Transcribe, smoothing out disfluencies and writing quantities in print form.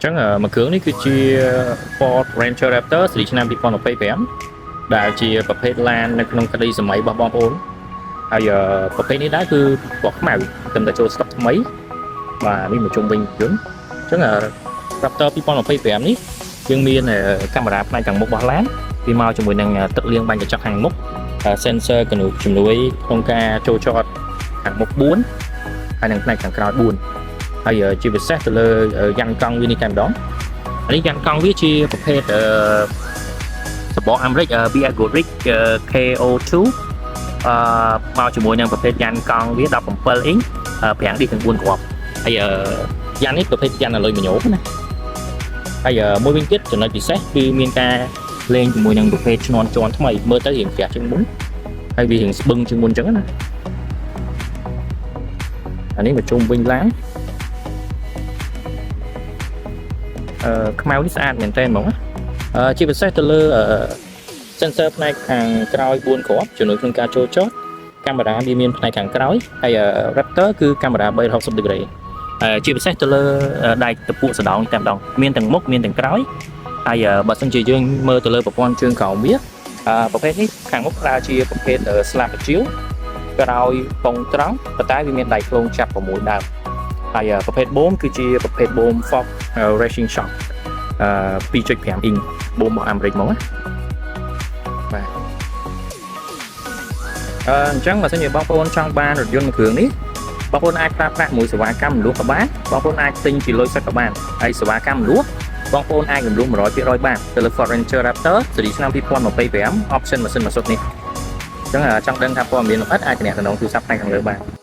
ចឹងមួយគ្រឿងនេះគឺជា Ford Ranger Raptor ស៊េរីឆ្នាំ2025ដែលជាប្រភេទឡាននៅក្នុងក្តីសម័យរបស់បងប្អូនហើយប្រភេទនេះដែរគឺពណ៌ខ្មៅត្រឹមតែចូលស្តុកថ្មីបាទនេះមកជុំវិញយន្តអញ្ចឹង Raptor 2025នេះយើងមានកាមេរ៉ាផ្នែកខាងមុខរបស់ឡានវាមកជាមួយនឹងទឹកលាងបាញ់កញ្ចក់ខាងមុខ sensor កនុជំនួយក្នុងការចូលចតខាងមុខ4ហើយនិងផ្នែកខាងក្រោយ4ហើយជាពិសេសទៅលើយ៉ាំងកង់វានេះតែម្ដងអានេះយ៉ាំងកង់វាជាប្រភេទអឺសបកអាមេរិក BF Goodrich KO2 អឺមកជាមួយនឹងប្រភេទយ៉ាន់កង់វា17អ៊ីងប្រាំងឌីសទាំង4គ្រាប់ហើយយ៉ាន់នេះប្រភេទយ៉ាន់អាលុយមីញ៉ូមណាហើយមួយវិញទៀតចំណុចពិសេសគឺមានការលេងជាមួយនឹងប្រភេទឈ្នាន់ជាន់ថ្មីមើលទៅរៀងក្រាស់ជាងមុនហើយវារៀងស្បឹងជាងមុនអញ្ចឹងណាអានេះមកជុំវិញឡានខ្មៅនេះស្អាតមែនតើហ្មងណាជាពិសេសទៅលើsensor ផ្នែកខាងក្រោយ4គ្រាប់ជំនួយក្នុងការចូលចតកាមេរ៉ាវាមានផ្នែកខាងក្រោយហើយ Raptor គឺកាមេរ៉ា360 degree ជាពិសេសទៅលើដែកតពួកសដោងតែម្ដងមានទាំងមុខមានទាំងក្រោយហើយបើសិនជាយើងមើលទៅលើប្រព័ន្ធជើងក្រោមវាប្រភេទនេះខាងមុខប្រើជាប្រភេទស្លាបជាវក្រោយពងត្រង់ប៉ុន្តែវាមានដៃឃ្លោងចាប់6ដើមហើយប្រភេទបូមគឺជាប្រភេទបូម Fox Racing Shock 2.5អ៊ីងបូមរបស់អាមេរិកហ្មងណាបាទអញ្ចឹងបើសិនជាបងប្អូនចង់បានរថយន្តមួយគ្រឿងនេះបងប្អូនអាចប្រើប្រាស់មួយសេវាកម្មរំលោះក៏បានបងប្អូនអាចទិញជាលុយសុទ្ធក៏បានហើយសេវាកម្មរំលោះបងប្អូនអាចរំលោះ100%បានទៅលើ Ford Ranger Raptor ស៊េរីឆ្នាំ2025 option ម៉ាស៊ីនម៉ាស៊ុតនេះអញ្ចឹងចង់ដឹងថាព័ត៌មានលម្អិតអាចទំនាក់ទំនងទូរស័ព្ទផ្នែកខាងលើបាន។